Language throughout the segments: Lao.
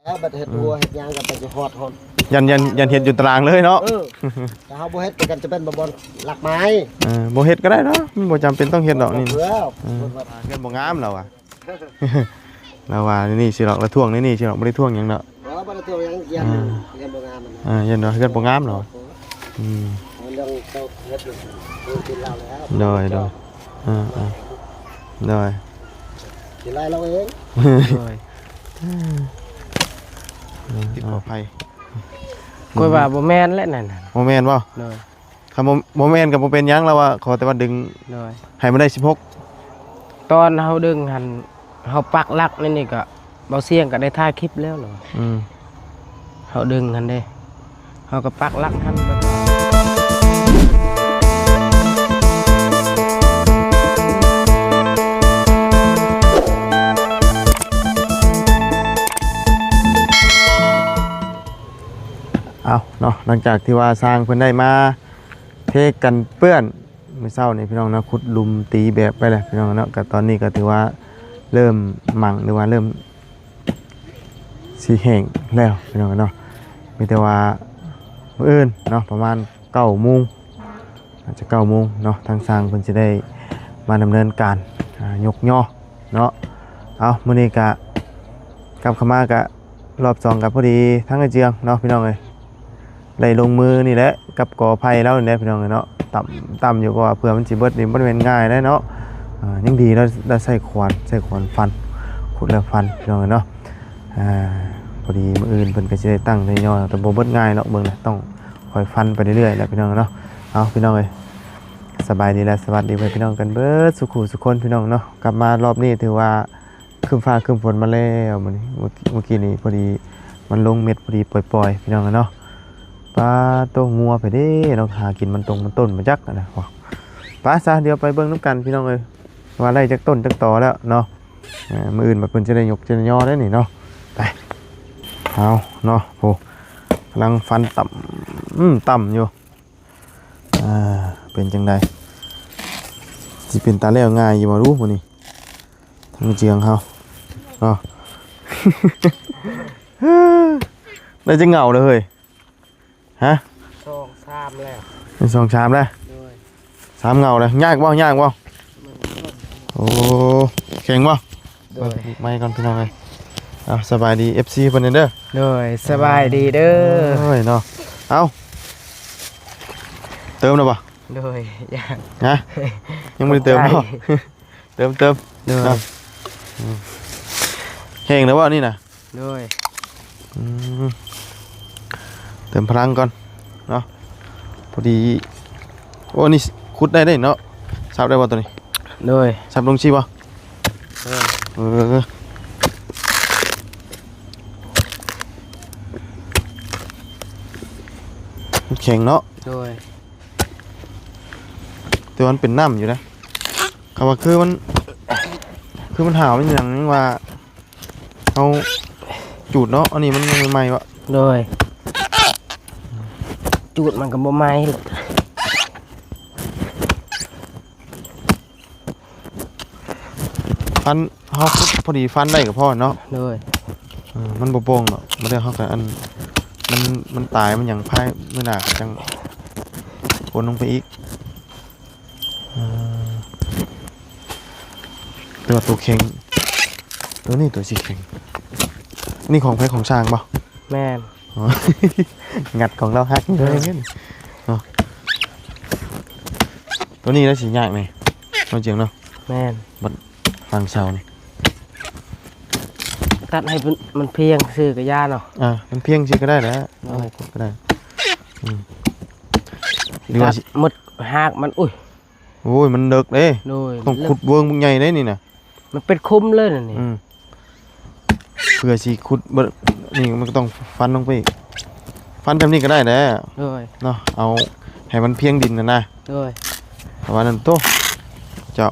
ແລ້ວບັດເຮັດຮົ້ວເຮັດຫຍັງກໍໄປຊິຮອດຮອດ ຢ້ານ ຢ້ານ ຢ້ານເຮັດຢູ່ຕາລາງເລີຍເນາະ. ເອີ ຖ້າເຮົາບໍ່ເຮັດກໍຈະເປັນບໍ່ບ່ອນລັກໄມ້. ເອີ ບໍ່ເຮັດກໍໄດ້ເນາະ ມັນບໍ່ຈຳເປັນຕ້ອງເຮັດດອກນີ້. ເອີ ເອີ ເຮືອນບໍ່ງາມລາວວ່າ ລາວວ່ານີ້ຊິດອກ ລາວທ້ວງນີ້ຊິດອກ ບໍ່ໄດ້ທ້ວງຫຍັງເນາະ. ບໍ່ ບໍ່ໄດ້ທ້ວງຫຍັງ ຢ້ານ ອ່າ ເຮືອນບໍ່ງາມ. ອ່າ ຢ້ານວ່າເຮືອນບໍ່ງາມເນາະ. ອືມ ເລື່ອງເຈົ້າເຮັດຢູ່ ຄືກິນເຫຼົ້າແລ້ວ. ໂດຍ ໂດຍ ອ່າ ອ່າ ໂດຍ ກິນໄລ່ລາວເອງ. ໂດຍ ຕິດຂໍອະໄພ. ຂ້ອຍວ່າບໍ່ແມ່ນແຫຼະນັ້ນນະ. ບໍ່ແມ່ນບໍ່? ໂດຍ ຄັນບໍ່ ບໍ່ແມ່ນກໍບໍ່ເປັນຫຍັງ ລາວວ່າຂໍແຕ່ວ່າດຶງ. ໂດຍ ໃຫ້ມັນໄດ້ສິບຫົກ. ຕອນເຮົາດຶງຫັ້ນ ເຮົາປັກຫຼັກໃນນີ້ກໍ ເບົາສຽງກໍໄດ້ຖ່າຍຄລິບແລ້ວເນາະ. ອືມ ເຮົາດຶງຫັ້ນເດ້ ເຮົາກໍປັກຫຼັກຫັ້ນ. ເອົາເນາະ ຫຼັງຈາກທີ່ວ່າຊ່າງເພິ່ນໄດ້ມາເທກັນເປື້ອນ ມື້ເຊົ້ານີ້ພີ່ນ້ອງເນາະ ຂຸດຫຼຸມຕີແບບໄປແລ້ວພີ່ນ້ອງເນາະ. ກໍຕອນນີ້ກໍຖືວ່າເລີ່ມມັງ ຫຼືວ່າເລີ່ມຊິແຫ້ງແລ້ວພີ່ນ້ອງເນາະ. ມີແຕ່ວ່າມື້ອື່ນເນາະ ປະມານເກົ້າໂມງ ອາດຈະເກົ້າໂມງເນາະ ທາງຊ່າງເພິ່ນຊິໄດ້ມາດຳເນີນການ ອ່າ ຍົກຍໍເນາະ. ເອົາ ມື້ນີ້ກະກັບເຂົ້າມາກະລອບສອງ ກະພໍດີທາງເອື້ອຍເຈືອງເນາະ ພີ່ນ້ອງເອີຍ ໄດ້ລົງມືນີ້ແຫຼະ ກັບກໍໄຜ່ລາວນີ້ແຫຼະ ພີ່ນ້ອງເອີຍເນາະ. ຕ່ຳ ຕ່ຳຢູ່ ເພາະວ່າເພື່ອມັນຊິເບິດນີ້ບໍ່ແມ່ນງ່າຍເດ້ເນາະ. ອ່າ ຍັງດີລາວ ລາວໃຊ້ຂວານ ໃຊ້ຂວານຟັນ ຂຸດແລ້ວຟັນ ພີ່ນ້ອງເອີຍເນາະ. ອ່າ ພໍດີມື້ອື່ນເພິ່ນກໍຊິໄດ້ຕັ້ງໄດ້ຍໍ ແຕ່ບໍ່ເບິດງ່າຍດອກ ເບິ່ງນະ ຕ້ອງຄ່ອຍຟັນໄປເລື້ອຍໆແຫຼະ ພີ່ນ້ອງເນາະ. ເອົາ ພີ່ນ້ອງເອີຍ ສະບາຍດີ ແລະ ສະຫວັດດີພໍ່ແມ່ພີ່ນ້ອງກັນເບິດສູ່ຄູ່ສູ່ຄົນ ພີ່ນ້ອງເນາະ. ກັບມາລອບນີ້ຖືວ່າ ຄຶ້ມຟ້າຄຶ້ມຝົນມາແລ້ວມື້ນີ້. ເມື່ອ ເມື່ອກີ້ນີ້ພໍດີມັນລົງເມັດພໍດີປ່ອຍໆ ພີ່ນ້ອງເອີຍເນາະ. ປາໂຕ ງົວໄປເດ້ເນາະ ຫາກິນມັນຕົງມັນຕົ້ນມາຈັກນະ. ໄປຊະ ດຽວໄປເບິ່ງນຳກັນ ພີ່ນ້ອງເອີຍ ວ່າໄດ້ຈັກຕົ້ນຈັກຕໍແລ້ວເນາະ. ເອີ ມື້ອື່ນບັດເພິ່ນຈະໄດ້ຍົກຈະຍໍໄດ້ນີ້ເນາະ. ໄປ ເອົາເນາະ ໂອ້ ກຳລັງຟັນຕ່ຳ ອືມ ຕ່ຳຢູ່. ອ່າ ເປັນຈັ່ງໃດ ຊິເປັນຕາແລ້ວງ່າຍຢູ່ບໍ່ ຮູ້ມື້ນີ້ ທາງເຈືອງເຮົາເນາະ. ໄດ້ຈັກເຫງົາແລ້ວເຮີ້ຍ ຮະ? ສອງສາມແລ້ວ ໄດ້ສອງສາມແລ້ວ. ໂດຍ ສາມເຫງົາແລ້ວ. ຍາກບໍ່ ຍາກບໍ່? ໂອ້ ແຂງບໍ່? ໂດຍ ເບິ່ງໄມ້ກ່ອນ ພີ່ນ້ອງເອີຍ. ເອົາ ສະບາຍດີ ເອັຟຊີ ເພິ່ນແດ່ເດີ. ໂດຍ ສະບາຍດີເດີ. ໂອ້ຍເນາະ ເອົາ ເຕີມແລ້ວບໍ່? ໂດຍ ຍັງ ຮະ? ຍັງບໍ່ໄດ້ເຕີມບໍ່? ເຕີມ ເຕີມ. ໂດຍ ເນາະ ອືມ ແຫ້ງແລ້ວບໍ່ນີ້ນະ? ໂດຍ ອືມ ເຕີມພະລັງກ່ອນເນາະ. ພໍດີ ໂອ້ ນີ້ຂຸດໄດ້ເດ້ເນາະ. ສັບໄດ້ບໍ່ໂຕນີ້? ໂດຍ ສັບລົງຊີ້ບໍ່? ເອີ ເອີ ມັນແຂງເນາະ. ໂດຍ ແຕ່ວ່າມັນເປັນນ້ຳຢູ່ນະ. ເຂົາວ່າຄືມັນ ຄືມັນຫາວ ມັນຫຍັງ ຍັງວ່າເຮົາຈູດເນາະ. ອັນນີ້ມັນຍັງໃໝ່ໆ ວະ. ໂດຍ ຈູດມັນກໍບໍ່ໃໝ່. ອັນ ເຮົາຂຸດພໍດີຟັນໄດ້ກໍພໍເນາະ. ໂດຍ ເອີ ມັນບໍ່ໂປ່ງເນາະ. ບໍ່ໄດ້ ເຮົາກໍອັນ ມັນ ມັນຕາຍ ມັນຫຍັງ ພາຍມື້ໜ້າກໍຈັ່ງຂົນລົງໄປອີກ. ເອີ ແຕ່ວ່າໂຕແຂງ ໂຕນີ້ໂຕຊິແຂງ. ນີ້ຂອງໃຜ? ຂອງຊ່າງບໍ່? ແມ່ນ. ອໍ ງັດຂອງລາວຮັກຢູ່ເລີຍເນາະ. ໂຕນີ້ລະຊິຍາກແດ່ເນາະ ເຈີງເນາະ. ແມ່ນ ບັດ ຝັງເສົານີ້ ຕັດໃຫ້ມັນ ມັນພຽງຊື່ກະຢ່າເນາະ. ອ່າ ມັນພຽງຊື່ກະໄດ້ແຫຼະ. ໂດຍ ເອົາໃຫ້ຄົບກະໄດ້. ອືມ ດີວ່າຊິຕັດໝົດຮາກມັນ. ອຸ້ຍ ໂອ້ຍ ມັນເລິກເດ້. ໂດຍ ຕ້ອງຂຸດເວີງບັກໃຫຍ່ເດ້ນີ້ນະ. ມັນເປັນຂຸມເລີຍນະນີ້. ອືມ ເພື່ອຊິຂຸດເບິ່ງ ນີ້ມັນກໍຕ້ອງຟັນລົງໄປອີກ. ຟັນແບບນີ້ກໍໄດ້ແຫຼະ. ໂດຍ ເນາະ ເອົາໃຫ້ມັນພຽງດິນຫັ້ນນະ. ໂດຍ ປະມານນັ້ນໂຕ. ເຈົ້າ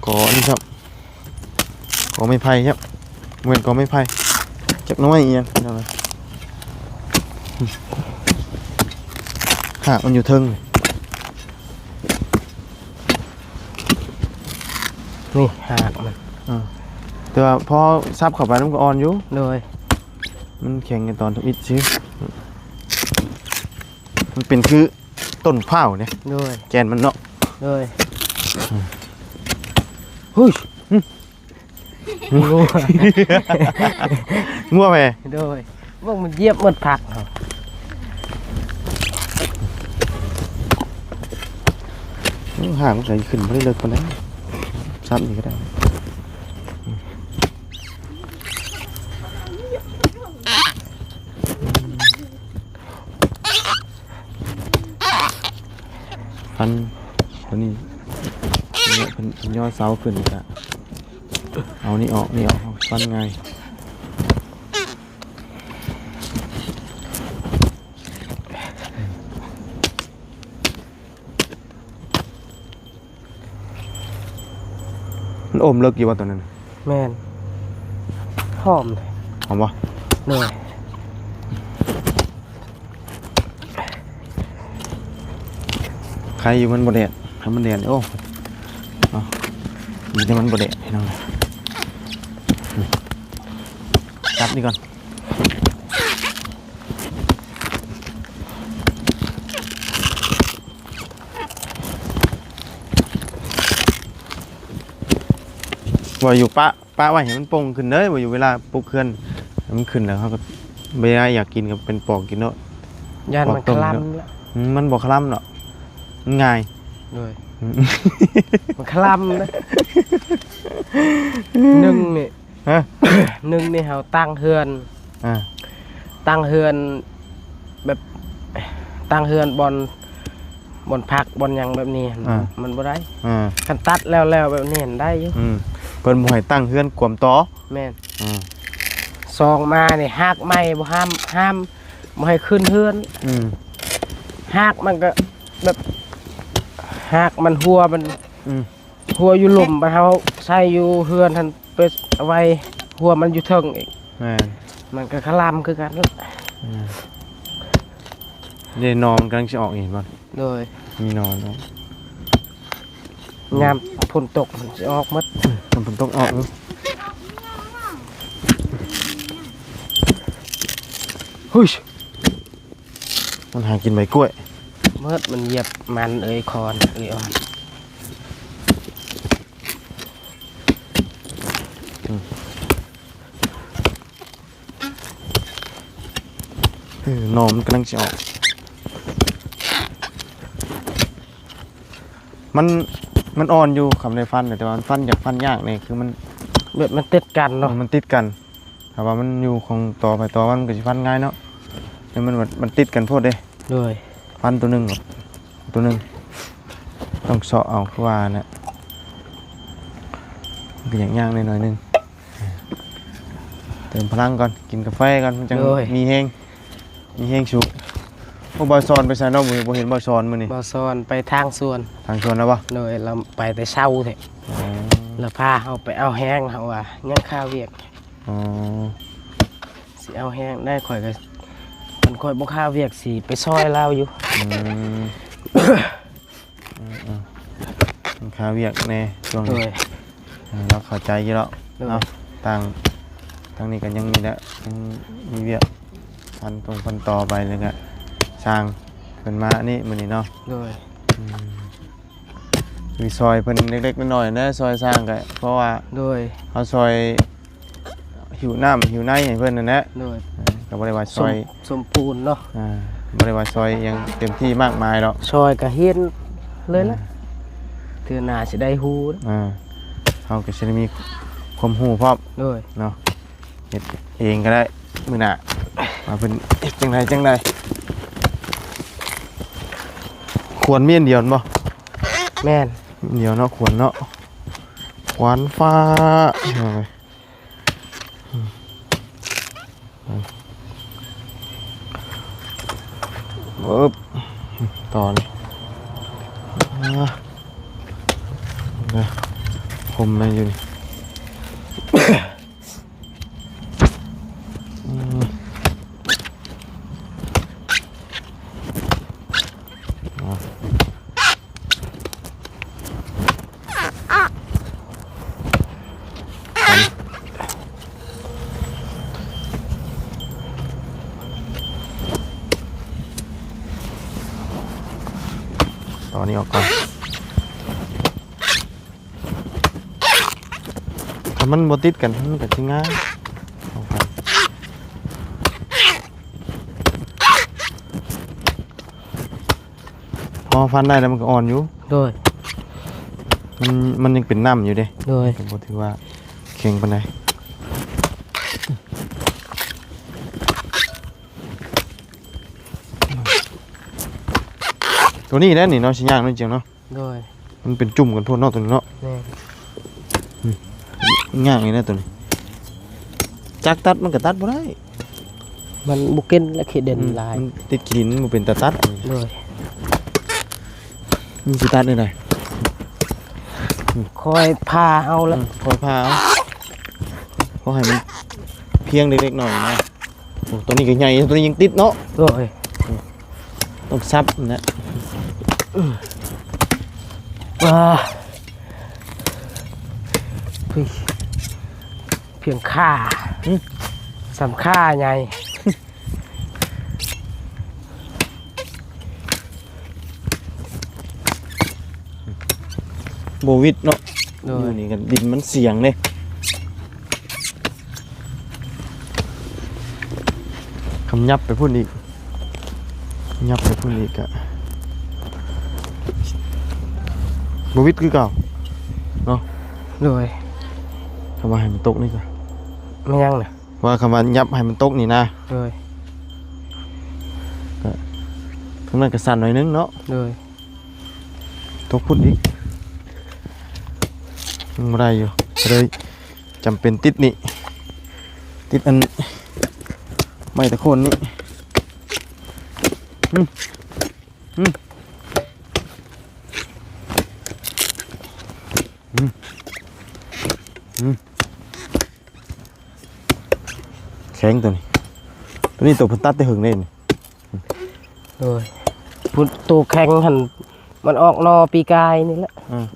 ກໍອັນນີ້ຊະ ກໍໄມ້ໄຜ່ຊະ. ບໍ່ແມ່ນກໍໄມ້ໄຜ່ ຈັກໜ້ອຍອີ່ຫຍັງ ຫາກມັນຢູ່ເທິງ. ນີ້ຫາກມັນ. ເອີ ແຕ່ວ່າພໍສັບເຂົ້າໄປມັນກໍອ່ອນຢູ່. ໂດຍ ມັນແຂງໃນຕອນທຳອິດຊື່ ມັນເປັນຄືຕົ້ນພ້າວເດ້ ໂດຍ ແກ່ນມັນເນາະ ໂດຍ ຫຸ້ຍ ງົວ ງົວແມ່ ໂດຍ ເບິ່ງມັນຢຽບໝົດຜັກເຮົາ ຫາງມັນກໍຂຶ້ນບໍ່ໄດ້ເລິກປານໃດ ຊ້ຳນີ້ກໍໄດ້. ຟັນຕົວນີ້ ເພິ່ນ ເພິ່ນຍໍເສົາຂຶ້ນ ກະເອົານີ້ອອກ ນີ້ອອກ ຟັນງ່າຍ. ມັນອົມເລິກຢູ່ບໍ່ຕອນນັ້ນ? ແມ່ນ ຫອມເດ້ ຫອມບໍ່? ໂດຍ ໄຄຢູ່ມັນບໍ່ແດດ ຖ້າມັນແດດ ໂອ້ ເອົາ ດີແຕ່ມັນບໍ່ແດດ ພີ່ນ້ອງ ຈັບນີ້ກ່ອນ. ວ່າຢູ່ປະ ປະໄວ້ໃຫ້ມັນປົ່ງຂຶ້ນເດີ ວ່າຢູ່ເວລາປຸກເຮືອນໃຫ້ມັນຂຶ້ນແລ້ວ ເຮົາກໍເວລາຢາກກິນກໍເປັນປອກກິນເນາະ ຢ້ານມັນຄະລຳ ອືມ ມັນບໍ່ຄະລຳດອກ ມັນງ່າຍ ໂດຍ ອືມ ມັນຄະລຳເດ້ ໜຶ່ງນີ້ ຮະ ໜຶ່ງນີ້ເຮົາຕັ້ງເຮືອນ ອ່າ ຕັ້ງເຮືອນແບບ ຕັ້ງເຮືອນບ່ອນ ບ່ອນພັກບ່ອນຫຍັງແບບນີ້ ອ່າ ມັນບໍ່ໄດ້ ອ່າ ຄັນຕັດແລ້ວໆແບບນີ້ຫັ້ນໄດ້ຢູ່ ອືມ ເພິ່ນບໍ່ໃຫ້ຕັ້ງເຮືອນກວມຕໍ ແມ່ນ ອ່າ ສອງມານີ້ຮາກໄມ້ບໍ່ຫ້າມ ຫ້າມບໍ່ໃຫ້ຂຶ້ນເຮືອນ ອືມ ຮາກມັນກໍແບບ ຮາກມັນຫົວມັນ ອືມ ຫົວຢູ່ລຸ່ມ ບັດເຮົາໃສ່ຢູ່ເຮືອນຫັ້ນ ໄປໄວ້ຫົວມັນຢູ່ເທິງອີກ ແມ່ນ ມັນກໍຄະລຳຄືກັນ ແມ່ນ ເດ້ ໜໍ່ມັນກຳລັງຊິອອກອີກບໍ່? ໂດຍ ມີໜໍ່ອອກ ຍາມຝົນຕົກມັນຊິອອກໝົດ ຍາມຝົນຕົກອອກ ຫຸ້ຍ ມັນຫາກິນໃບກ້ວຍ ເໝິດ ມັນຢຽບມັນເອີຍຄອນເອີຍອ່ອນ ອືມ ເອີ ໜໍ່ມັນກຳລັງຊິອອກ ມັນ ມັນອ່ອນຢູ່ ຄຳໃດຟັນ ແຕ່ວ່າມັນຟັນ ຢາກຟັນຍາກແດ່ ຄືມັນ ແບບມັນຕິດກັນເນາະ ມັນຕິດກັນ ຖ້າວ່າມັນຢູ່ຂອງຕໍ່ໄປຕໍ່ມັນກໍຊິຟັນງ່າຍເນາະ ແຕ່ມັນ ມັນຕິດກັນໂພດເດ້ ໂດຍ ຟັນຕົວໜຶ່ງກັບຕົວໜຶ່ງ ຕ້ອງເຊາະເອົາ ຄືວ່ານະ ມັນກໍຍາກໆໜ້ອຍໜຶ່ງ ເຕີມພະລັງກ່ອນ ກິນກາແຟກ່ອນ ມັນຈັ່ງ ໂດຍ ມີແຮງ ມີແຮງສູບ ໂອ້ ບ່າວສອນໄປໃສເນາະ ມື້ນີ້ບໍ່ເຫັນບ່າວສອນມື້ນີ້ ບ່າວສອນໄປທາງສວນ ທາງສວນແລ້ວບໍ່? ໂດຍ ລາວໄປແຕ່ເຊົ້າແທ້ ອໍ ລາວພາເຮົາໄປເອົາແຮງ ເຮົາວ່າຍັງຄາວຽກ ອໍ ຊິເອົາແຮງໄດ້ ຂ້ອຍກໍ ຄັນຂ້ອຍບໍ່ຄາວຽກ ຊິໄປຊ່ອຍລາວຢູ່ ອືມ ອືມໆ ມັນຄາວຽກແດ່ຊ່ວງນີ້ ໂດຍ ເອີ ເຮົາເຂົ້າໃຈຢູ່ແລ້ວ ໂດຍ ເນາະ ທາງ ທາງນີ້ກໍຍັງນີ້ແຫຼະ ຍັງມີວຽກ ພັນຕົງພັນຕໍ່ໄປ ແລ້ວກໍຊ່າງເພິ່ນມານີ້ມື້ນີ້ເນາະ ໂດຍ ອືມ ມີຊ່ອຍເພິ່ນເລັກໆນ້ອຍໆນະ ຊ່ອຍຊ່າງກໍ ເພາະວ່າ ໂດຍ ເຮົາຊ່ອຍ ຫິ້ວນ້ຳຫິ້ວໃນໃຫ້ເພິ່ນນັ້ນແຫຼະ ໂດຍ ເອີ ກໍບໍ່ໄດ້ວ່າຊ່ອຍ ສົມ ສົມປູນເນາະ ອ່າ ບໍ່ໄດ້ວ່າຊ່ອຍຫຍັງເຕັມທີ່ມາກມາຍດອກ ຊ່ອຍກໍເຫັນເລີຍລະ ອ່າ ເທື່ອໜ້າຊິໄດ້ຮູ້ ອ່າ ເຮົາກໍຊິໄດ້ມີຄວາມຮູ້ພ້ອມ ໂດຍ ເນາະ ເຮັດເອງກໍໄດ້ ມື້ໜ້າວ່າເພິ່ນເຮັດຈັ່ງໃດຈັ່ງໃດ ຂວນມີອັນດຽວແມ່ນບໍ່? ແມ່ນ ອັນດຽວເນາະ ຂວນເນາະ ຂວານຟ້າ ເອີບ ຕອນ ອ່າ ນະ ຄົມໃນຢູ່ນີ້ ອືມ ອ່າ. ຕອນນີ້ອອກກ່ອນ ຖ້າມັນບໍ່ຕິດກັນ ມັນກໍຊິງ່າຍ ເອົາໄປ ພໍຟັນໄດ້ແລ້ວມັນກໍອ່ອນຢູ່ ໂດຍ ມັນ ມັນຍັງເປັນນ້ຳຢູ່ເດ້ ໂດຍ ກໍບໍ່ຖືວ່າແຂງປານໃດ. ໂຕນີ້ແຫຼະນີ້ເນາະ ຊິຍາກໜ້ອຍດຽວເນາະ ໂດຍ ມັນເປັນຈຸ່ມກັນໂພດເນາະ ໂຕນີ້ເນາະ ແມ່ນ ອືມ ຍາກນີ້ນະໂຕນີ້ ຈັກຕັດມັນກໍຕັດບໍ່ໄດ້ ມັນບໍ່ເກັ່ງ ແລະ ຂີ້ດິນ ອືມ ຫຼາຍ ມັນຕິດຂີ້ດິນ ມັນບໍ່ເປັນຕາຕັດ ໂດຍ ມັນຊິຕັດແນວໃດ ອືມ ຄ່ອຍຜ່າເອົາແຫຼະ ອືມ ຄ່ອຍຜ່າເອົາ ຂໍໃຫ້ມັນພຽງເລັກໆໜ້ອຍໆນະ. ໂອ້ ຕົວນີ້ກໍໃຫຍ່ ຕົວນີ້ຍັງຕິດເນາະ ໂດຍ ອືມ ຕ້ອງສັບນະ ອືມ ວ້າ ເຮີ້ຍ ພຽງຂາ ຫຶ ສ່ຳຂາໃຫຍ່ ບໍ່ຫວິດເນາະ ໂດຍ ຢູ່ນີ້ກັນ ດິນມັນສຽງເດ້ ຄຳຫຍັບໄປພຸ້ນອີກ ຫຍັບໄປພຸ້ນອີກກະບໍ່ຫວິດຄືເກົ່າເນາະ ໂດຍ ຄຳວ່າໃຫ້ມັນຕົກນີ້ກະ ແມ່ນຫຍັງນະ ວ່າຄຳວ່າຫຍັບໃຫ້ມັນຕົກນີ້ນະ ໂດຍ ກະ ທາງນັ້ນກະສັ່ນໜ້ອຍໜຶ່ງເນາະ ໂດຍ ຕົກພຸ້ນອີກ ຍັງບໍ່ໄດ້ຢູ່ ກໍເລີຍຈຳເປັນຕິດນີ້ ຕິດອັນໄມ້ຕະໂຄນນີ້ ອືມ ອືມ ອືມ ອືມ ແຂງຕົວນີ້ ຕົວນີ້ໂຕເພິ່ນຕັດແຕ່ເຫິງເດ້ນີ້ ໂດຍ ພຸ້ນ ໂຕແຂງຫັ້ນ ມັນອອກໜໍ່ປີກາຍນີ້ແຫຼະ ອ່າ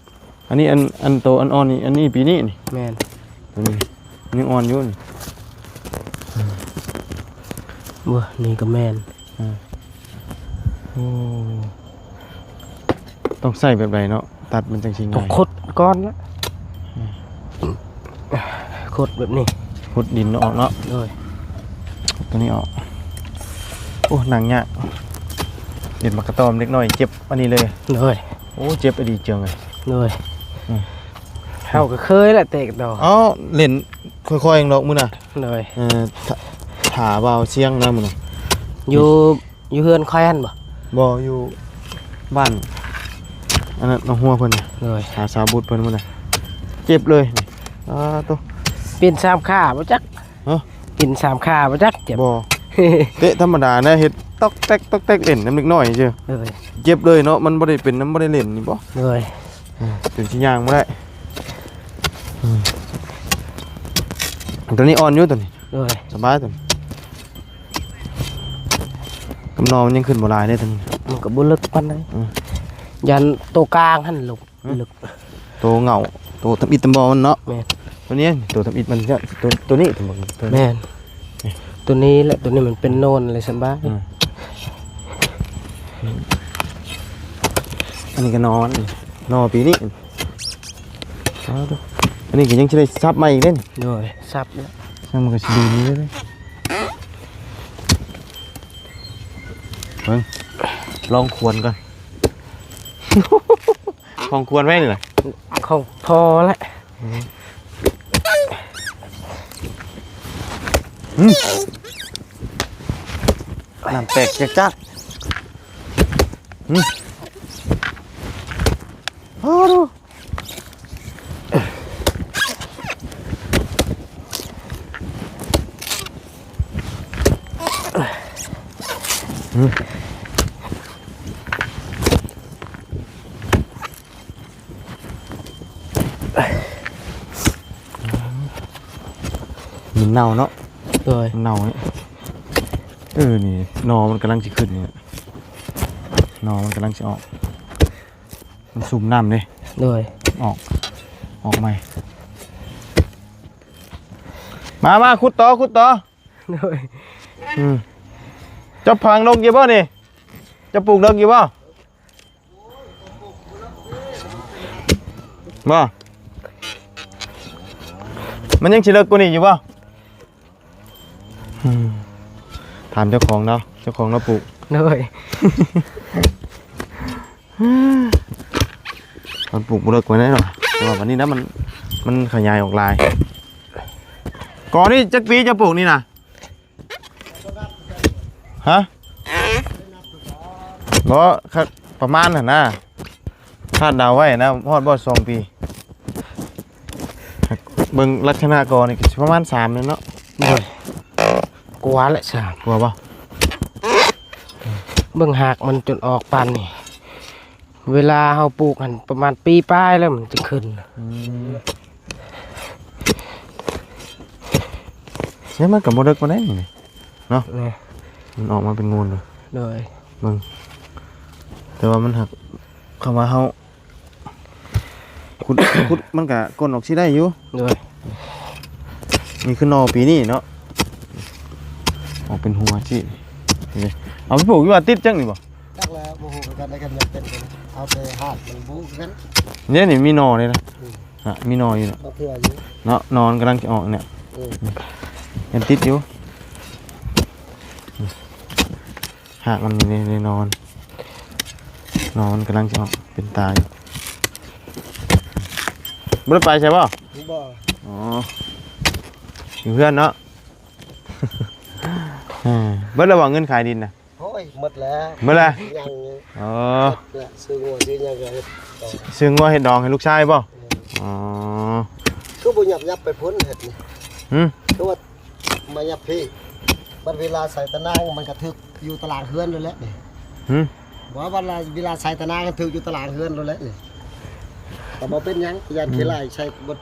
ອັນນີ້ອັນ ອັນໂຕອ່ອນໆນີ້ ອັນນີ້ປີນີ້ນີ້ ແມ່ນ ຕົວນີ້ຍັງອ່ອນຢູ່ນີ້ ບໍ່ ນີ້ກໍແມ່ນ ອ່າ ໂອ້ ຕ້ອງໃຊ້ແບບໃດເນາະ ຕັດມັນຈັ່ງຊິງ່າຍ ກໍຂຸດກ່ອນລະ ອືມ ຂຸດແບບນີ້ ຂຸດດິນອອກເນາະ ໂດຍ ຂຸດຕົວນີ້ອອກ ໂອ້ ນັ່ງຍາກ ເຫຼັ້ນໝາກກະຕ້ອມເດັກນ້ອຍເຈັບອັນນີ້ເລີຍ ໂດຍ ໂອ້ ເຈັບອີ່ຫຼີເຈີງເອີຍ ໂດຍ ອືມ ເຮົາກໍເຄີຍແຫຼະເຕະກັນດອກ ເອົ້າ ເຫຼັ້ນຄ່ອຍໆດອກມື້ນະ ໂດຍ ເອີ ຖ້າ ຖ້າວ່າວຊຽງນະມື້ນະ ຢູ່ ຢູ່ເຮືອນຂ້ອຍຫັ້ນບໍ່? ບໍ່ ຢູ່ບ້ານອັນນັ້ນ ນ້ອງຫົວເພິ່ນ ໂດຍ ຫາສາວບຸດເພິ່ນມື້ນະ ເຈັບເລີຍ ອາໂຕ ປິ່ນສາມຂາບໍ່ຈັກ ຮະ ປິ່ນສາມຂາບໍ່ຈັກ ເຈັບ ບໍ່ ເຕະທຳມະດານະ ເຮັດຕອກແຕກຕອກແຕກ ເຫຼັ້ນນຳເດັກນ້ອຍຊື່ ໂດຍ ເຈັບເລີຍເນາະ ມັນບໍ່ໄດ້ເປັນນຳ ບໍ່ໄດ້ເຫຼັ້ນນີ້ບໍ່ ໂດຍ ອືມ ຈົນຊິຍ່າງບໍ່ໄດ້ ອືມ ຕົວນີ້ອ່ອນຢູ່ ຕົວນີ້ ໂດຍ ສະບາຍຕົວນີ້ ກຳນອມັນຍັງຂຶ້ນບໍ່ຫຼາຍເດ້ ຕົວນີ້ ມັນກໍບໍ່ເລິກປານໃດ ອືມ ຢ້ານໂຕກາງຫັ້ນເລິກ ອືມ ເລິກ ໂຕເຫງົ້າ ໂຕທຳອິດທຳບໍ່ມັນເນາະ ແມ່ນ ຕົວນີ້ ໂຕທຳອິດມັນ ໂຕ ໂຕນີ້ ໂຕນີ້ ແມ່ນ ນີ້ ຕົວນີ້ແຫຼະ ຕົວນີ້ມັນເປັນໂນນເລີຍ ສະບາຍ ອືມ ອັນນີ້ກໍນອນ ນອນປີນີ້ ອ້າວ ອັນນີ້ກໍຍັງຊິໄດ້ສັບໃໝ່ອີກເດ້ນີ້ ໂດຍ ສັບແລ້ວ ມັນກໍຊິດີນີ້ເດ້ ເບິ່ງ ລອງຂວນກ່ອນ ຂອງຂວນໄວ້ນີ້ນະ ຂອງພໍ່ແຫຼະ ອືມ ນ້ຳແຕກຈັກໆ ອືມ ໂອ້ ມັນເນົ່າເນາະ ໂດຍ ມັນເນົ່ານີ້ ເອີ ນີ້ໜໍ່ມັນກຳລັງຊິຂຶ້ນນີ້ ໜໍ່ມັນກຳລັງຊິອອກ ມັນຊຸ່ມນ້ຳເດ້ ໂດຍ ອອກ ອອກໃໝ່ ມາ ມາ ຂຸດຕໍ່ ຂຸດຕໍ່ ໂດຍ ອືມ ເຈົ້າຝັງເລິກຢູ່ບໍ່ນີ້ ເຈົ້າປູກເລິກຢູ່ບໍ່? ບໍ່? ມັນຍັງຊິເລິກກວ່ານີ້ຢູ່ບໍ່? ອືມ ຖາມເຈົ້າຂອງເນາະ ເຈົ້າຂອງລາວປູກ. ໂດຍ ມັນປູກບໍ່ເລິກກວ່ານັ້ນເນາະ ແຕ່ວ່າບັດນີ້ນະ ມັນ ມັນຂະຫຍາຍອອກຫຼາຍ. ກໍນີ້ຈັກປີເຈົ້າປູກນີ້ນະ? ຮະ? ບໍ່ ຄະ ປະມານຫັ້ນນະ ຄາດເດົາໄວ້ນະ ຮອດບໍ່ສອງປີ? ເບິ່ງລັກສະນະກໍນີ້ກໍຊິປະມານສາມແລ້ວເນາະ. ໂດຍ ກວ່າແຫຼະ ສາມ ກວ່າບໍ່? ເບິ່ງຮາກມັນຈົນອອກປານນີ້ ເວລາເຮົາປູກຫັ້ນປະມານປີປາຍແລ້ວມັນຈະຂຶ້ນ. ອືມ ເຮັດມັນກໍບໍ່ເລິກປານໃດນີ້ເນາະ. ແມ່ນ ມັນອອກມາເປັນໂງນເລີຍ. ໂດຍ ເບິ່ງ ແຕ່ວ່າມັນຫາກ ຄຳວ່າເຮົາຂຸດ ຂຸດມັນກະກົ້ນອອກຊິໄດ້ຢູ່. ໂດຍ ນີ້ຄືໜໍ່ປີນີ້ເນາະ ອອກເປັນຫົວຊິ. ເອົາໄປປູກຢູ່ວ່າຕິດຈັກນີ້ບໍ່? ຈັກແລ້ວ ບໍ່ຮູ້ຄືກັນ ໄດ້ກັນຍັງເປັນ ເອົາແຕ່ຮາກມັນບໍ່ຄືກັນ. ນີ້ ນີ້ມີໜໍ່ເດ້ນະ. ອືມ ນະ ມີໜໍ່ຢູ່ນະ ເນາະ ໜໍ່ມັນກຳລັງຈະອອກນີ້. ອືມ ຍັງຕິດຢູ່ ຮາກມັນນີ້ ນີ້ ນີ້ໜໍ່ ໜໍ່ມັນກຳລັງຈະອອກເປັນຕາຢູ່. ບໍ່ໄດ້ໄປໃສບໍ່? ບໍ່ ອໍ ຢູ່ເຮືອນເນາະ. ເອີ ເບິດແລ້ວບໍ່ເງິນຂາຍດິນນະ? ໂອ້ຍ ໝົດແລ້ວ ໝົດແລ້ວ ຍັງຢູ່. ອໍ ໝົດແລ້ວ ຊື້ງົວຊື້ຫຍັງກໍເຮັດຕໍ່ ຊື້ງົວເຮັດດອງໃຫ້ລູກຊາຍບໍ່? ແມ່ນ ອໍ ຄືບໍ່ຫຍັບ ຫຍັບໄປພຸ້ນເຮັດນີ້. ຫື? ຄືວ່າມາຫຍັບພີ້ ບັດເວລາໃສ່ຕາໜ່າງມັນກໍຖືກຢູ່ຕາລາງເຮືອນໂລດແຫຼະນີ້. ຫື? ບໍ່ ບັດເວລາໃສ່ຕາໜ່າງຖືກຢູ່ຕາລາງເຮືອນໂລດແຫຼະນີ້ ກໍບໍ່ເປັນຫຍັງ ຢ້ານ ອືມ ຂີ້ໄລ່ໃສ່ ບໍ່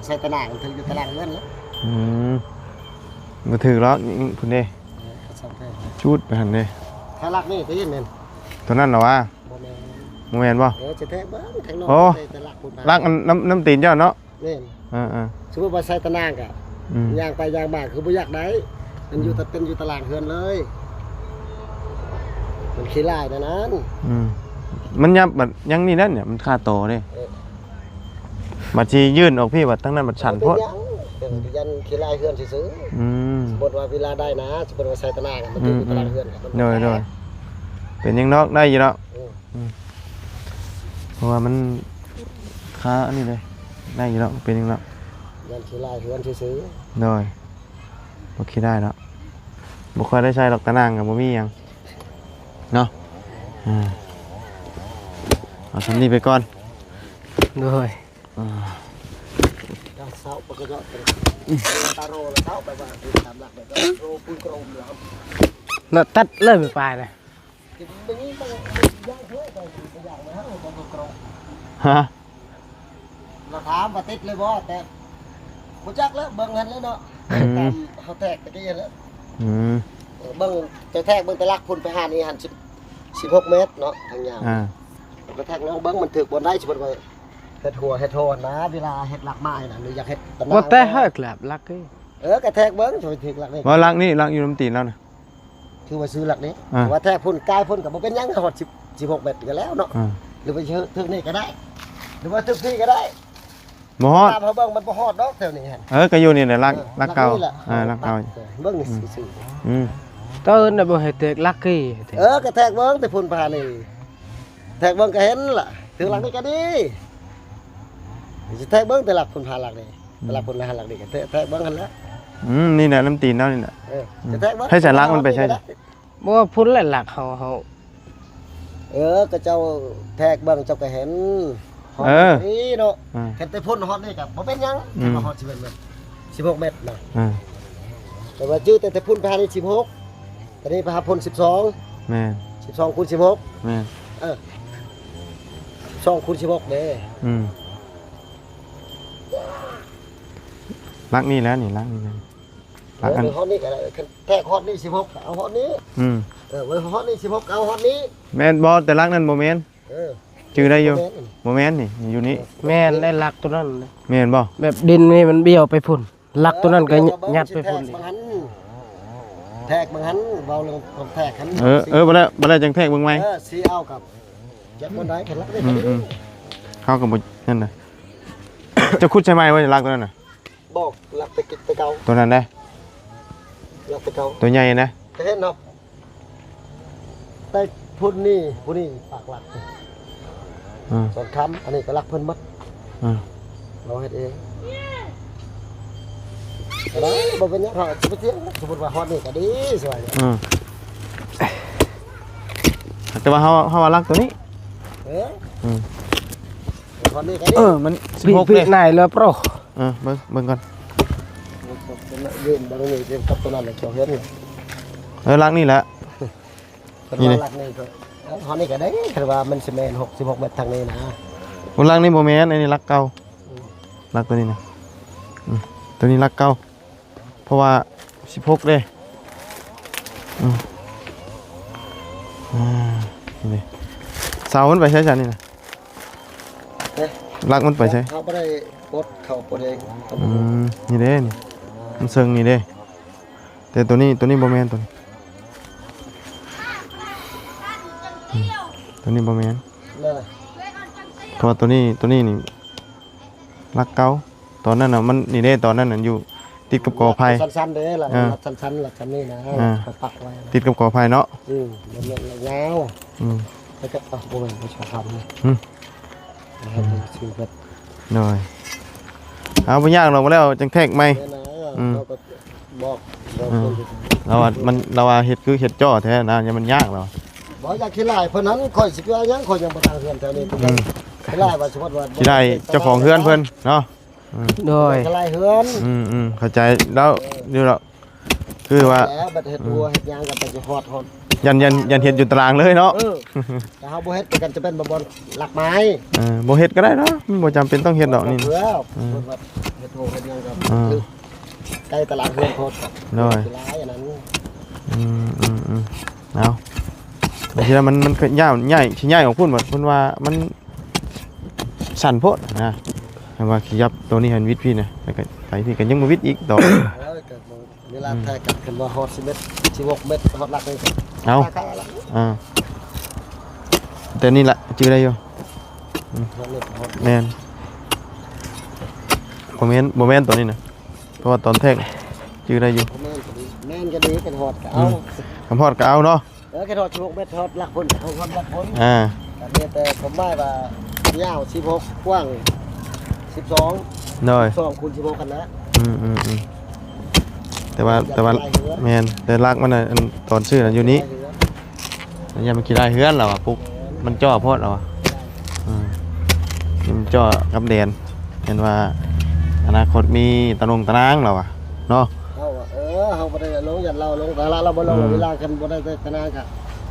ໃສ່ຕາໜ່າງຖືກຢູ່ຕາລາງເຮືອນແຫຼະ. ອືມ ບໍ່ຖືກດອກ ພຸ້ນເດ້ ເອີ ກໍຊ່າງແທ້ ຈູດໄປຫັ້ນເດ້. ຖ້າລັກນີ້ກໍເຫັນແມ່ນ ຕົວນັ້ນລະຫວາ? ບໍ່ແມ່ນ ບໍ່ແມ່ນບໍ່? ເອີ ຈະແທກເບິ່ງ ແທກນອກ ໂອ້ ແຕ່ລັກພຸ້ນ ລັກອັນ ນ້ຳ ນ້ຳຕີນເຈົ້າເນາະ. ແມ່ນ ເອີໆ ສົມມຸດວ່າໃສ່ຕາໜ່າງກະ ອືມ ຍ່າງໄປຍ່າງມາຄືບໍ່ຢາກໄດ້ ມັນຢູ່ ອືມ ແຕ່ເປັນຢູ່ຕາລາງເຮືອນເລີຍ ມັນຂີ້ລາຍແນວນັ້ນ. ອືມ ມັນຫຍັບບັດຍັງນີ້ນັ້ນ ມັນຄາຕໍເດ້. ເອີ ບັດຊິຍື່ນອອກພີ້ ບັດທາງນັ້ນບັດສັນໂພດ. ບໍ່ເປັນຫຍັງ ຢ້ານຂີ້ລາຍເຮືອນຊື່ໆ. ອືມ ສົມມຸດວ່າເວລາໄດ້ນະ ສົມມຸດວ່າໃສ່ຕາໜ່າງ ມັນຢູ່ຕາລາງເຮືອນ. ໂດຍໆ ເປັນຫຍັງດອກ ໄດ້ຢູ່ດອກ. ອືມ ອືມ ເພາະວ່າມັນຄາອັນນີ້ເດ້ ໄດ້ຢູ່ດອກ ເປັນຫຍັງດອກ ຢ້ານຂີ້ລາຍເຮືອນຊື່ໆ. ໂດຍ ບໍ່ຂີ້ລາຍດອກ ບໍ່ຄ່ອຍໄດ້ໃຊ້ດອກ ຕາໜ່າງກໍບໍ່ມີຫຍັງເນາະ. ອ່າ ເອົາສ່ຳນີ້ໄປກ່ອນ. ໂດຍ ອ່າ ເຊົາໄປກໍເນາະ ຕາໂຣລະເຊົາໄປວ່າ ສາມຫຼັກໄປກໍໂຣປຸ້ງໂກຣມແລ້ວ ນະ ຕັດເລີຍໄປປາຍນະ. ຮະ? ລະຖາມວ່າຕິດເລີຍບໍ່ ແຕ່ບໍ່ຈັກແລ້ວ ເບິ່ງຫັ້ນແຫຼະເນາະ. ອືມ ຕາມເຮົາແທກຕະກີ້ຫັ້ນແຫຼະ. ອືມ ເອີ ເບິ່ງ ເຈົ້າແທກເບິ່ງແຕ່ຫຼັກພຸ້ນໄປຫານີ້ຫັ້ນ ສິບ ສິບຫົກແມັດເນາະ ທາງຍາວ. ອ່າ ລະແທກລອງເບິ່ງມັນຖືກບ່ອນໃດ ສົມມຸດວ່າເຮັດຫົວເຮັດໂທນນະ ເວລາເຮັດຫຼັກໄມ້ນະ ຫຼືຢາກເຮັດຕາໜ່າງ ບໍ່ແຕ່ເຮັດຫຼັກ ຫຼັກເອີ ເອີ ກະແທກເບິ່ງ ຖືກຫຼັກນີ້ ວ່າຫຼັກນີ້ ຫຼັກຢູ່ນຳຕີນລາວນະ. ຄືວ່າຊື້ຫຼັກນີ້ ອ່າ ວ່າແທກພຸ້ນກາຍພຸ້ນກໍບໍ່ເປັນຫຍັງ ຮອດສິບ ສິບຫົກແມັດກໍແລ້ວເນາະ. ອ່າ ຫຼືວ່າຖືກນີ້ກໍໄດ້ ຫຼືວ່າຖືກພີ້ກໍໄດ້ ບໍ່ຮອດ ຕາມເຮົາເບິ່ງມັນບໍ່ຮອດດອກແຖວນີ້ຫັ້ນ. ເອີ ກໍຢູ່ນີ້ແຫຼະ ຫຼັກ ເອີ ຫຼັກເກົ່າ ຫຼັກນີ້ແຫຼະ ອ່າ ຫຼັກເກົ່າ ເບິ່ງຊື່ໆ. ອືມ ຕອນນັ້ນບໍ່ໃຫ້ແທກຫຼັກກີ້ ເອີ ກໍແທກເບິ່ງແຕ່ພຸ້ນຜ່ານນີ້ ແທກເບິ່ງກໍເຫັນລະ ຖືກຫຼັກນີ້ກໍດີ ຊິແທກເບິ່ງແຕ່ຫຼັກພຸ້ນຜ່ານຫຼັກນີ້. ອືມ ຫຼັກພຸ້ນລະຫັນຫຼັກນີ້ກໍແທກ ແທກເບິ່ງຫັ້ນແຫຼະ. ອືມ ນີ້ແຫຼະ ນຳຕີນເຮົານີ້ແຫຼະ. ເອີ ອືມ ຈະແທກເບິ່ງ ໃຫ້ສາຫຼັກມັນໄປໃສ? ບໍ່ວ່າພຸ້ນແຫຼະຫຼັກເຮົາ ເຮົາ ເອີ ກໍເຈົ້າແທກເບິ່ງເຈົ້າກໍເຫັນ. ເອີ ຮອດນີ້ເນາະ ອ່າ ຄັນແຕ່ພຸ້ນຮອດນີ້ກໍບໍ່ເປັນຫຍັງ. ອືມ ຄັນວ່າຮອດສິບເອັດແມັດ ສິບຫົກແມັດນະ. ອ່າ ແຕ່ວ່າຈື່ແຕ່ ແຕ່ພຸ້ນໄປຫານີ້ສິບຫົກ ຕອນນີ້ໄປຫາພຸ້ນສິບສອງ. ແມ່ນ ສິບສອງຄູນສິບຫົກ. ແມ່ນ ເອີ ສິບສອງຄູນສິບຫົກເດ້. ອືມ ຫຼັກນີ້ແຫຼະນີ້ ຫຼັກນີ້ແຫຼະ ຫຼັກອັນ ເອີ ຮອດນີ້ກໍໄດ້ ຄັນແທກຮອດນີ້ສິບຫົກ ເອົາຮອດນີ້. ອືມ ເອີ ໄວ້ຮອດນີ້ສິບຫົກ ເອົາຮອດນີ້. ແມ່ນບໍ່? ແຕ່ຫຼັກນັ້ນບໍ່ແມ່ນ. ເອີ ຈື່ໄດ້ຢູ່ ບໍ່ແມ່ນ ບໍ່ແມ່ນນີ້ ຢູ່ນີ້. ແມ່ນ ໄດ້ຫຼັກຕົວນັ້ນ. ແມ່ນບໍ່? ແບບດິນນີ້ມັນບ້ຽວໄປພຸ້ນ ຫຼັກຕົວນັ້ນກໍຍັດໄປພຸ້ນ. ເອີ ແທກເບິ່ງຫັ້ນ ເວົ້າເລື່ອງແທກຫັ້ນ. ເອີ ເອີ ບໍ່ໄດ້ ບໍ່ໄດ້ ຈັ່ງແທກເບິ່ງໃໝ່. ເອີ ຊິເອົາກັບຈັກບໍ່ໄດ້ ຄັນຫຼັກນີ້. ອືມ ເຮົາກໍບໍ່ນັ້ນນະ. ເຈົ້າຂຸດໃສ່ໃໝ່ບໍ່ຫຼັກຕົວນັ້ນນະ? ບໍ່, ຫຼັກແຕ່ກິດແຕ່ເກົ່າ. ຕົວນັ້ນເດ້? ຫຼັກແຕ່ເກົ່າ. ຕົວໃຫຍ່ນະ? ເຫັນເນາະ. ແຕ່ພຸ້ນນີ້, ຜູ້ນີ້ປາກຫຼັກ. ອືມ ສອນຄຳ, ອັນນີ້ກໍຫຼັກເພິ່ນໝົດ. ອືມ ເຮົາເຮັດເອງກໍໄດ້, ບໍ່ເປັນຫຍັງ. ເຮົາຊິໄປຖຽງ, ສົມມຸດວ່າຮອດນີ້ກໍດີ, ຊ່ວຍ. ອືມ ແຕ່ວ່າເຮົາ, ເຮົາວ່າຫຼັກຕົວນີ້. ເອີ ອືມ ຮອດນີ້ກໍດີ. ເອີ ມັນສິບຫົກເດ້. ນາຍລະໂປຣ. ເອີ ເບິ່ງ, ເບິ່ງກ່ອນ. ເວັນເບິ່ງນີ້ກັບຕົວນັ້ນແຫຼະ, ເຈົ້າເຫັນ. ເອີ ຫຼັກນີ້ແຫຼະ. ເພິ່ນວ່າຫຼັກນີ້ກໍ ຮອດນີ້ກໍໄດ້, ຄັນວ່າມັນຊິແມ່ນຫົກສິບຫົກແມັດທາງນີ້ນະ. ໂອ້ ຫຼັກນີ້ບໍ່ແມ່ນ, ອັນນີ້ຫຼັກເກົ່າ. ອືມ ຫຼັກຕົວນີ້ນະ. ອືມ ຕົວນີ້ຫຼັກເກົ່າ, ເພາະວ່າສິບຫົກເດ້. ອືມ ອ່າ ນີ້ເດ້. ເສົາມັນໄປໃສຊັ້ນນີ້ນະ? ເອີ ຫຼັກມັນໄປໃສ? ເຮົາບໍ່ໄດ້ປົດເຂົ້າປົດເອງ. ອືມ ນີ້ເດ້ ນີ້ ມັນເຊິ່ງນີ້ເດ້. ແຕ່ຕົວນີ້, ຕົວນີ້ບໍ່ແມ່ນ, ຕົວນີ້ ອືມ ຕົວນີ້ບໍ່ແມ່ນ. ເອີ ເພາະວ່າຕົວນີ້, ຕົວນີ້ນີ້ຫຼັກເກົ່າ. ຕອນນັ້ນນະ ມັນ ນີ້ເດ້, ຕອນນັ້ນນະ ຢູ່ຕິດກັບກອໄຜ່. ສັນໆເດ້, ຫຼັກ ເອີ ສັນໆ ຫຼັກສັນນີ້ນະ. ເອີ ເຂົາປັກໄວ້ ຕິດກັບກອໄຜ່ເນາະ. ອືມ ມັນແມ່ນຍາວ. ອືມ ແລ້ວກໍ ເອົ້າ ບໍ່ແມ່ນ ບໍ່ຊອບຄຳ. ອືມ ໃຫ້ຊື່ເພິ່ນ. ໂດຍ ເອົາ ບໍ່ຍາກດອກ, ແລ້ວຈັ່ງແທກໃໝ່. ແມ່ນນະ. ອືມ ເຮົາກໍບອກ ອືມ ເຮົາ ລາວວ່າມັນ, ລາວວ່າເຮັດຄືເຮັດຈໍ້ແທ້ນະ, ຢ່າມັນຍາກລາວ. ບໍ່ຢາກຂີ້ຮ້າຍເພິ່ນນັ້ນ, ຂ້ອຍຊິວ່າຫຍັງ, ຂ້ອຍຍັງບໍ່ຕັ້ງເຮືອນແຖວນີ້. ອືມ ຂີ້ຮ້າຍວ່າ ສົມມຸດວ່າ ຂີ້ຮ້າຍເຈົ້າຂອງເຮືອນເພິ່ນເນາະ. ອືມ ໂດຍ ຂີ້ຮ້າຍເຮືອນ. ອືມໆ ເຂົ້າໃຈລາວຢູ່ດອກ. ຄືວ່າ ແລ້ວບັດເຮັດ ອືມ ຫົວເຮັດຫຍັງກໍໄປຊິຮອດ ຮອດ ຢ້ານ ຢ້ານ ຢ້ານເຮັດຢູ່ຕາລາງເລີຍເນາະ. ເອີ ຖ້າເຮົາບໍ່ເຮັດກໍຈະເປັນບໍ່ ບໍ່ຫຼັກໄມ້. ເອີ ບໍ່ເຮັດກໍໄດ້ເນາະ, ມັນບໍ່ຈຳເປັນຕ້ອງເຮັດດອກນີ້. ເອີ ເຮັດໂຮງເຮັດຫຍັງກໍ ເອີ ຖືກໃກ້ຕະຫຼາດເຮືອນໂພດ. ໂດຍ ຫຼາຍອັນນັ້ນ. ອືມໆໆ ເອົາ ບາງທີລະມັນ ມັນກໍຍ້າຍ ຍ້າຍ ຊິຍ້າຍອອກພຸ້ນບັດ ເພິ່ນວ່າມັນ ສັ້ນໂພດນະ. ແຕ່ວ່າຂະຫຍັບໂຕນີ້ໃຫ້ມັນວິດພີ້ນະ, ແລ້ວກໍໄປພີ້ກໍຍັງບໍ່ວິດອີກດອກ. ເອີ ກໍບໍ່ ເວລາ ອືມ ແທກກັນ ຄັນວ່າຮອດສິບເອັດ ສິບຫົກແມັດ ຮອດຫຼັກນີ້ກໍ ເອົາ ຕາຍແລ້ວ. ອ່າ ແຕ່ນີ້ລະຈື່ໄດ້ຢູ່. ອືມ ຮອດເລັກຮອດ ແມ່ນ ບໍ່ແມ່ນ ບໍ່ແມ່ນໂຕນີ້ນະ, ເພາະວ່າຕອນແທກຈື່ໄດ້ຢູ່. ບໍ່ແມ່ນໂຕນີ້ ແມ່ນກໍດີ ຄັນຮອດກໍເອົາ. ອືມ ຄັນຮອດກໍເອົາເນາະ. ເອີ ແຄ່ຮອດສິບຫົກແມັດ ຮອດຫຼັກພຸ້ນ ຮອດຫຼັກພຸ້ນ. ອ່າ ກໍມີແຕ່ຄວາມໝາຍວ່າຍາວສິບຫົກ ກວ້າງສິບສອງ. ໂດຍ ສິບສອງຄູນສິບຫົກຫັ້ນນະ. ອືມໆໆ ແຕ່ວ່າ ແຕ່ວ່າ ແມ່ນ ແຕ່ຫຼັກມັນນະ ອັນຕອນຊື້ນະຢູ່ນີ້. ຢ້ານມັນຂີ້ໄລ່ເຮືອນລາວວ່າ ປຸກ ມັນຈໍ້ໂພດລາວວ່າ. ອືມ ມັນຈໍ້ກັບແດນ. ເຫັນວ່າອະນາຄົດມີຕາໜົງຕານາງລາວວ່າເນາະ. ເຮົາວ່າ ເອີ ເຮົາບໍ່ໄດ້ລົງ ຢ້ານລາວລົງ ແຕ່ລາວ ລາວບໍ່ລົງ. ອືມ ເວລາຄັນບໍ່ໄດ້ຕານາງກະ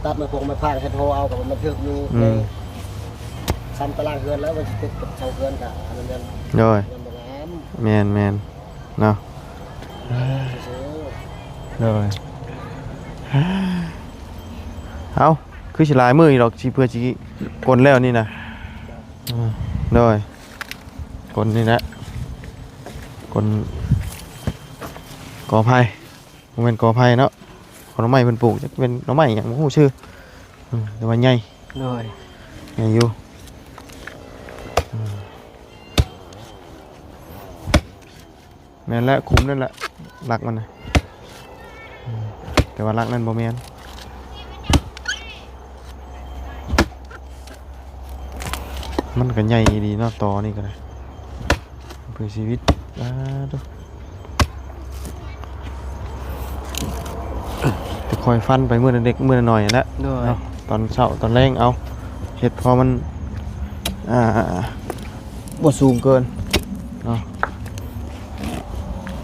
ຕັດໄມ້ຟົງໄມ້ຟາງເຮັດໂຮເອົາ ກະມັນຖືກຢູ່. ອືມ ໃນຊຳຕາລາງເຮືອນແລ້ວ ມັນຊິຕິດກັບເສົາເຮືອນກະ ອັນນັ້ນແມ່ນ. ໂດຍ ມັນບໍ່ງາມ. ແມ່ນໆ ເນາະ. ໂດຍ ເອົາ ຄືຊິຫຼາຍມື້ຢູ່ດອກ ຊິ ເພື່ອຊິກົນແລ້ວນີ້ນະ. ອືມ ໂດຍ ກົນນີ້ແຫຼະ ກົນ ກໍໄຜ່ ບໍ່ແມ່ນກໍໄຜ່ເນາະ, ກໍໜໍ່ໄມ້ເພິ່ນປູກ ຈັກເປັນໜໍ່ໄມ້ຫຍັງບໍ່ຮູ້ຊື່. ອືມ ແຕ່ວ່າໃຫຍ່. ໂດຍ ໃຫຍ່ຢູ່. ອືມ ແມ່ນແຫຼະ ຂຸມນັ້ນແຫຼະຫຼັກມັນນະ. ອືມ ແຕ່ວ່າຫຼັກນັ້ນບໍ່ແມ່ນ. ມັນກໍໃຫຍ່ອີ່ຫຼີເນາະ ຕໍນີ້ກໍໄດ້ ເພື່ອຊີວິດ. ອາ ໂທ້ ແຕ່ຄ່ອຍຟັນໄປມື້ລະເລັກມື້ລະໜ້ອຍຫັ້ນແຫຼະ. ໂດຍ ເນາະ ຕອນເຊົ້າຕອນແລງເອົາ ເຮັດພໍມັນ ອ່າ ບໍ່ສູງເກີນເນາະ.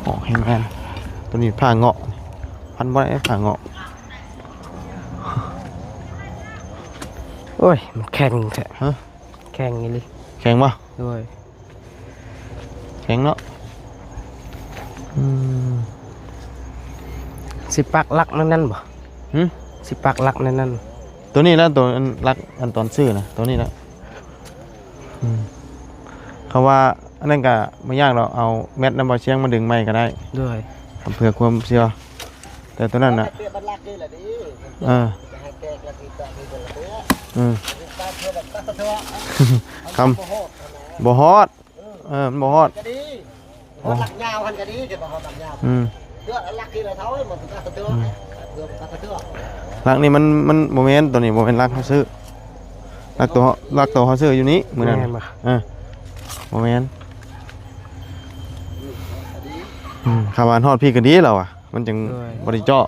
ອອກແຮງງານ ໂຕນີ້ຜ້າເງາະ ພັນບໍ່ໄດ້ ຜ້າເງາະ. ໂອ້ຍ ມັນແຂງແທ້. ຮະ? ແຂງອີ່ຫຼີ. ແຂງບໍ່? ໂດຍ ແຂງເນາະ. ອືມ ຊິປັກຫຼັກໃນນັ້ນບໍ່? ຫື? ຊິປັກຫຼັກໃນນັ້ນ. ໂຕນີ້ແຫຼະ ໂຕອັນຫຼັກ ອັນຕອນຊື້ນະ ໂຕນີ້ແຫຼະ. ອືມ ເຂົາວ່າອັນນັ້ນກະບໍ່ຍາກດອກ ເອົາແມັດນຳບ່າວຊຽງມາດຶງໃໝ່ກໍໄດ້. ໂດຍ ເພື່ອຄວາມເຊື່ອ. ແຕ່ໂຕນັ້ນນະ ເອີ ອືມ ຄຳ ບໍ່ຮອດ ບໍ່ຮອດ. ເອີ ເອີ ມັນບໍ່ຮອດ ກໍດີ ໂອ້ ຮອດຫຼັກຍາວຫັ້ນກໍດີ ຈະບໍ່ຮອດຫຼັກຍາວ ອືມ ເທື່ອຫຼັກທີ່ລະເທົ່າມັນກໍເທື່ອ ອືມ ເພື່ອມັນກໍເທື່ອ ຫຼັກນີ້ມັນ ມັນບໍ່ແມ່ນ ຕົວນີ້ບໍ່ແມ່ນຫຼັກເຮົາຊື້ ຫຼັກຕົວ ຫຼັກຕົວເຮົາຊື້ຢູ່ນີ້ມື້ນັ້ນ ແມ່ນບໍ່? ເອີ ບໍ່ແມ່ນ ອືມ ຄຳວ່າຮອດພີ້ກໍດີແລ້ວວ່າ ມັນຈັ່ງ ໂດຍ ບໍ່ໄດ້ເຈາະ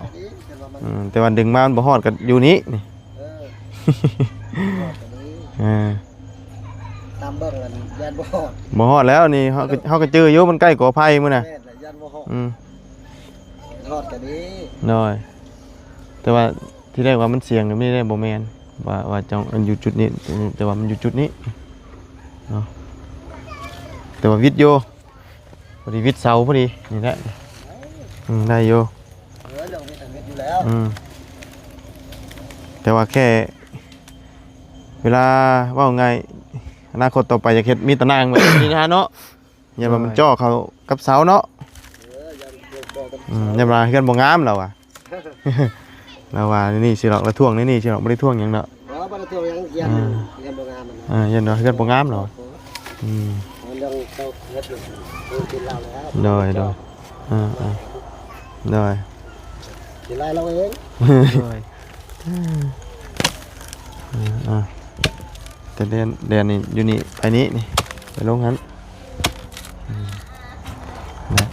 ອືມ ແຕ່ວ່າດຶງມາມັນບໍ່ຮອດກໍຢູ່ນີ້ ນີ້ ເອີ ເອີ ຕາມເບິ່ງນັ້ນຢ້ານບໍ່ຮອດ ບໍ່ຮອດແລ້ວນີ້ ເຮົາກໍ ເອີ ເຮົາກໍຈື່ຢູ່ ມັນໃກ້ກໍໄຜ່ມື້ນະ ແມ່ນແຫຼະ ຢ້ານບໍ່ຮອດ ອືມ ຮອດກໍດີ ໂດຍ ແຕ່ວ່າທີແລກວ່າມັນສຽງແບບນີ້ເດ້ ບໍ່ແມ່ນ ວ່າ ວ່າເຈົ້າ ອັນຢູ່ຈຸດນີ້ ແຕ່ວ່າມັນຢູ່ຈຸດນີ້ເນາະ ແຕ່ວ່າວິດຢູ່ ພໍດີວິດເສົາພໍດີ ນີ້ແຫຼະ ອືມ ໄດ້ຢູ່ ເອີ ເລື່ອງວິດ ເຮັດຢູ່ແລ້ວ ອືມ ແຕ່ວ່າແຄ່ເວລາ ເວົ້າງ່າຍ ອະນາຄົດຕໍ່ໄປຢາກເຮັດມີຕາໜ່າງແບບນີ້ນະເນາະ ຢ້ານວ່າມັນ ໂດຍ ເຈາະເຂົ້າກັບເສົາເນາະ ເອີ ຢ້ານເຈາະກັບເສົາ ອືມ ຢ້ານວ່າເຮືອນບໍ່ງາມລາວວ່າ ລາວວ່ານີ້ຊິດອກ ລາວທ້ວງນີ້ຊິດອກ ບໍ່ໄດ້ທ້ວງຫຍັງດອກ ບໍ່ ບໍ່ໄດ້ຖ່ວງຫຍັງ ຢ້ານ ອ່າ ເຮືອນບໍ່ງາມຫັ້ນນະ ອ່າ ຢ້ານວ່າເຮືອນບໍ່ງາມເນາະ ອືມ ເລື່ອງເຈົ້າເຮັດຢູ່ ຄືກິນເຫຼົ້າແລ້ວ ໂດຍ ໂດຍ ເອີ ເອີ ໂດຍ ຊິໄລ່ລາວເອງ ໂດຍ ເອີ ເອີ ແຕ່ແດນ ແດນນີ້ຢູ່ນີ້ ໄປນີ້ ນີ້ ໄປລົງຫັ້ນ ອືມ ນະ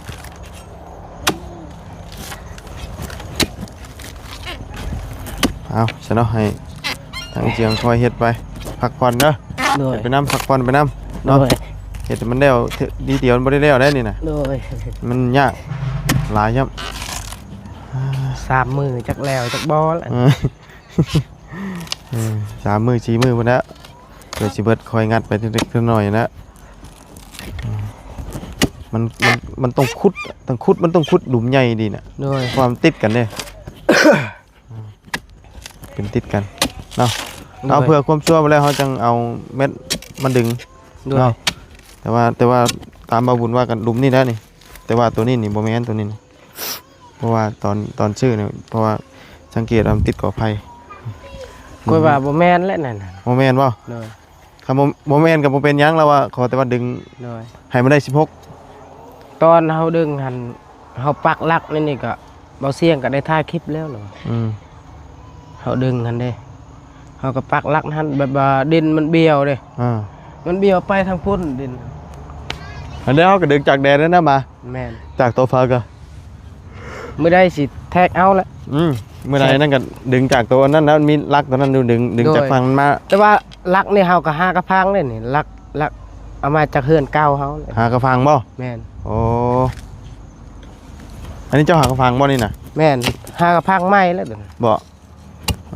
ເອົາຊະເນາະ ໃຫ້ທາງເຈີຍງຄອຍເຮັດໄປ ພັກຜ່ອນເດີ ໂດຍ ເຮັດໄປນຳ ພັກຜ່ອນໄປນຳເນາະ ໂດຍ ເຮັດໃຫ້ມັນແລ້ວ ທີດຽວມັນບໍ່ໄດ້ແລ້ວໄດ໋ນີ້ນະ ໂດຍ ມັນຍາກຫຼາຍຊ້ຳ ສາມມື້ຈັກແລ້ວຈັກບໍ່ລະ ເອີ ເອີ ສາມມື້ສີ່ມື້ພຸ້ນແຫຼະ ເພື່ອຊິເບິດ ຄ່ອຍງັດໄປເລັກໆນ້ອຍໆນະ ມັນ ມັນ ມັນຕ້ອງຂຸດ ຕ້ອງຂຸດ ມັນຕ້ອງຂຸດຫຼຸມໃຫຍ່ດີນະ ໂດຍ ເພາະວ່າມັນຕິດກັນເດ້ ເປັນຕິດກັນເນາະ ໂດຍ ເອົາເພື່ອຄວາມຊົວໄປແລ້ວ ເຮົາຈັ່ງເອົາແມັດມາດຶງ ໂດຍ ເນາະ ແຕ່ວ່າ ແຕ່ວ່າຕາມບ່າວບຸນວ່າກັນ ຫຼຸມນີ້ແຫຼະນີ້ ແຕ່ວ່າໂຕນີ້ນີ້ບໍ່ແມ່ນ ໂຕນີ້ນີ້ ເພາະວ່າຕອນ ຕອນຊື້ນີ້ ເພາະວ່າສັງເກດວ່າມັນຕິດກໍໄຜ່ ຂ້ອຍວ່າບໍ່ແມ່ນແຫຼະນັ້ນນະ ບໍ່ແມ່ນບໍ່? ໂດຍ ຄັນບໍ່ ບໍ່ແມ່ນກໍບໍ່ເປັນຫຍັງ ລາວວ່າຂໍແຕ່ວ່າດຶງ ໂດຍ ໃຫ້ມັນໄດ້ສິບຫົກ ຕອນເຮົາດຶງຫັ້ນ ເຮົາປັກຫຼັກໃນນີ້ກໍ ເບົາສຽງກໍໄດ້ຖ່າຍຄລິບແລ້ວເນາະ ອືມ ເຮົາດຶງຫັ້ນເດ້ ເຮົາກໍປັກຫຼັກຫັ້ນ ແບບວ່າດິນມັນບ້ຽວເດ້ ອ່າ ມັນບ້ຽວໄປທາງພຸ້ນດິນ ອັນນີ້ເຮົາກໍດຶງຈາກແດນນັ້ນນະມາ ແມ່ນ ຈາກໂຕເຂົາກໍ ມື້ໃດຊິແທກເອົາແຫຼະ ອືມ ມື້ໃດນັ້ນກໍດຶງຈາກໂຕນັ້ນນະ ມັນມີຫຼັກໂຕນັ້ນຢູ່ ດຶງ ດຶງຈາກຝັ່ງນັ້ນມາ ແຕ່ວ່າຫຼັກນີ້ເຮົາກໍຫາກະພັງເດ້ນີ້ ຫຼັກ ຫຼັກເອົາມາຈາກເຮືອນເກົ່າເຮົາ ຫາກະພັງບໍ່? ແມ່ນ ໂອ້ ອັນນີ້ເຈົ້າຫາກະພັງບໍ່ນີ້ນະ? ແມ່ນ ຫາກະພັງໃໝ່ແລ້ວ ບໍ່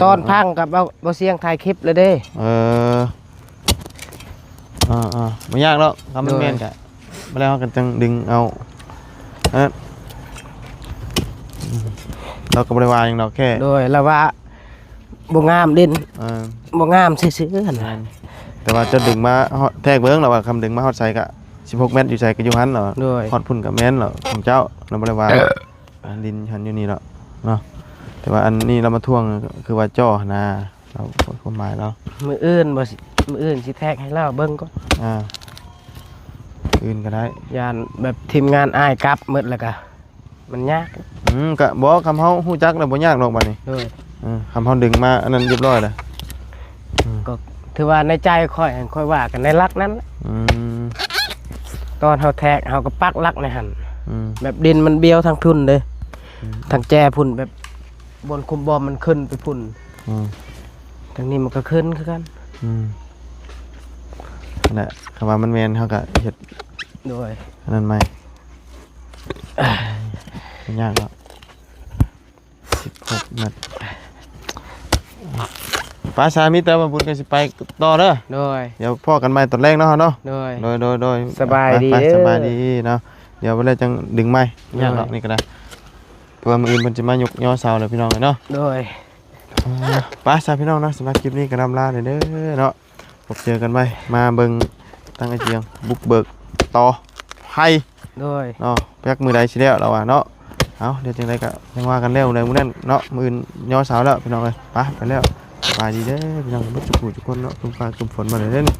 ຕອນພັງກັບເບົາ ເບົາສຽງຖ່າຍຄລິບແລ້ວເດ້ ເອີ ອ່າໆ ບໍ່ຍາກດອກ ຄັນມັນແມ່ນກະ ໂດຍ ມາແລ້ວເຮົາກໍຈັ່ງດຶງເອົາ ເອີ ລາວກໍບໍ່ໄດ້ວ່າຫຍັງດອກ ແຄ່ ໂດຍ ລາວວ່າບໍ່ງາມດິນ ເອີ ບໍ່ງາມຊື່ໆຫັ້ນ ແມ່ນ ແຕ່ວ່າເຈົ້າດຶງມາຮອດ ແທກເບິ່ງ ລາວວ່າຄັນດຶງມາຮອດໃສກະສິບຫົກແມັດ ຢູ່ໃສກໍຢູ່ຫັ້ນ ລາວວ່າ ໂດຍ ຮອດພຸ້ນກໍແມ່ນ ລາວ ຂອງເຈົ້າ ລາວບໍ່ໄດ້ວ່າ ອ່າ ດິນຫັ້ນຢູ່ນີ້ເນາະ ເນາະ ແຕ່ວ່າອັນນີ້ລາວມາຖ່ວງ ຄືວ່າເຈາະຫັ້ນນະ ລາວ ຄວາມໝາຍລາວ ມື້ອື່ນບໍ່ ຊິ ມື້ອື່ນຊິແທກໃຫ້ລາວເບິ່ງກ່ອນ ອ່າ ອື່ນກໍໄດ້ ຢ້ານແບບທີມງານອ້າຍກັບໝົດແລ້ວກະ ມັນຍາກ ອືມ ກະບໍ່ ຄຳເຮົາຮູ້ຈັກແລ້ວບໍ່ຍາກດອກບາດນີ້ ໂດຍ ເອີ ຄຳເຮົາດຶງມາອັນນັ້ນຮຽບຮ້ອຍແລ້ວ ອືມ ກໍຖືວ່າໃນໃຈຂ້ອຍຫັ້ນ ຂ້ອຍວ່າກັນໃນຫຼັກນັ້ນແຫຼະ ອືມ ຕອນເຮົາແທກ ເຮົາກໍປັກຫຼັກໃນຫັ້ນ ອືມ ແບບດິນມັນບ້ຽວທາງພຸ້ນເດ້ ອືມ ທາງແຈພຸ້ນ ແບບບ່ອນຂຸມບອມມັນຂຶ້ນໄປພຸ້ນ ອືມ ທາງນີ້ມັນກໍຂຶ້ນຄືກັນ ອືມ ນັ້ນແຫຼະ ຄຳວ່າມັນແມ່ນ ເຮົາກໍເຮັດ ໂດຍ ອັນນັ້ນໃໝ່ ບໍ່ຍາກດອກ ສິບຫົກແມັດ ໄປຊະ ມີແຕ່ວ່າບຸນກໍຊິໄປຕໍ່ເດີ ໂດຍ ດຽວພໍ້ກັນໃໝ່ຕອນແລງເນາະ ເຮົາເນາະ ໂດຍ ໂດຍ ໂດຍ ໂດຍ ສະບາຍດີ ໄປ ເດີ ສະບາຍດີເນາະ ດຽວໄປແລ້ວຈັ່ງດຶງໃໝ່ ໂດຍ ຍາກດອກນີ້ກໍໄດ້ ເພາະວ່າມື້ອື່ນເພິ່ນຊິມາຍົກຍໍເສົາແລ້ວ ພີ່ນ້ອງເອີຍເນາະ ໂດຍ ອ່າ ໄປຊະ ພີ່ນ້ອງເນາະ ສຳລັບຄລິບນີ້ກໍລ່ຳລາເດີເນາະ ພົບເຈີກັນໃໝ່ ມາເບິ່ງທາງອ້າຍຈຽງບຸກເບີກຕໍ່ໄຜ່ ໂດຍ ເນາະ ຈັກມື້ໃດຊິແລ້ວລາວວ່າເນາະ ເອົາ ດຽວຈັ່ງໃດກໍຈັ່ງວ່າກັນແລ້ວໃນມື້ນັ້ນເນາະ ມື້ອື່ນຍໍເສົາແລ້ວ ພີ່ນ້ອງເອີຍ ໄປ ໄປແລ້ວ ສະບາຍດີເດີ ພີ່ນ້ອງເບິດທຸກຜູ້ທຸກຄົນເນາະ ຄຸມຟ້າຄຸມຝົນມາເດີນີ້